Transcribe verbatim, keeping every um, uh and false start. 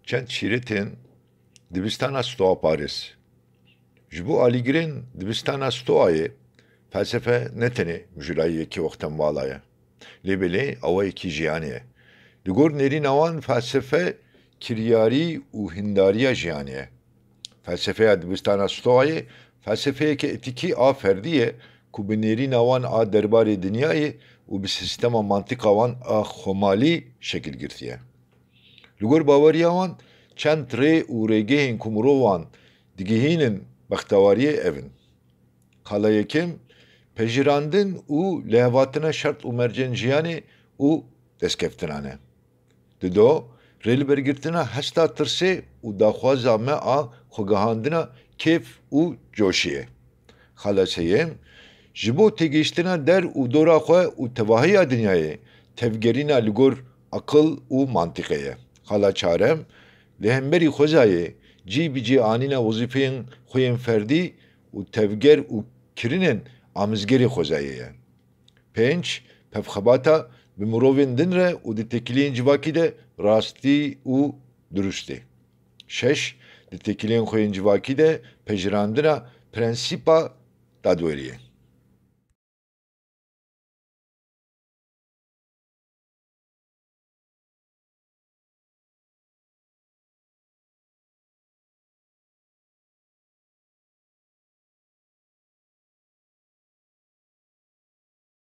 Çend şîretên dibistana Stoa Paris. Ji bo alîgirên dibistana Stoayê, felsefe ne tenê mijûlayiyekî wextemvala ye, lê belê awayekî jiyanê ye. Li gor nêrîna wan felsefe kiryarî û hindariya jiyanê ye. Felsefeya dibistana Stoayê felsefeyeke etîkî a ferdî ye ku bi nêrîna wan a derbarê dinyayê û bi sîstema mantîqa wan a xwemalî şekil girtiye. Li gor baweriya wan, çend rê û rêgehên ku mirovan digihînin bextewariyê ev in. Xala yekem, pejirandin û lihevhatina şert û mercên jiyanê û destkeftinan e. Dido, rêlibergirtina hesta tirsê û daxwaza me a xwegihandina kêf û coşê ye. Xala sêyem, ji bo têgihiştina der û dora xwe û tevahiya dinyayê, tevgerîna li gor aqil û mantîqê ye. Xala çarem, li hemberî xwezayê cî bi cî anîna wezîfeyên xwe yên ferdî û tevger û kirinên amizgerê xwezayê ye. Pênc, pevxebata bi mirovên din re û di têkiliyên civakî de rastî û durust e. Şeş, di têkiliyên xwe yên civakî de pejirandina prensîpa dadweriyê.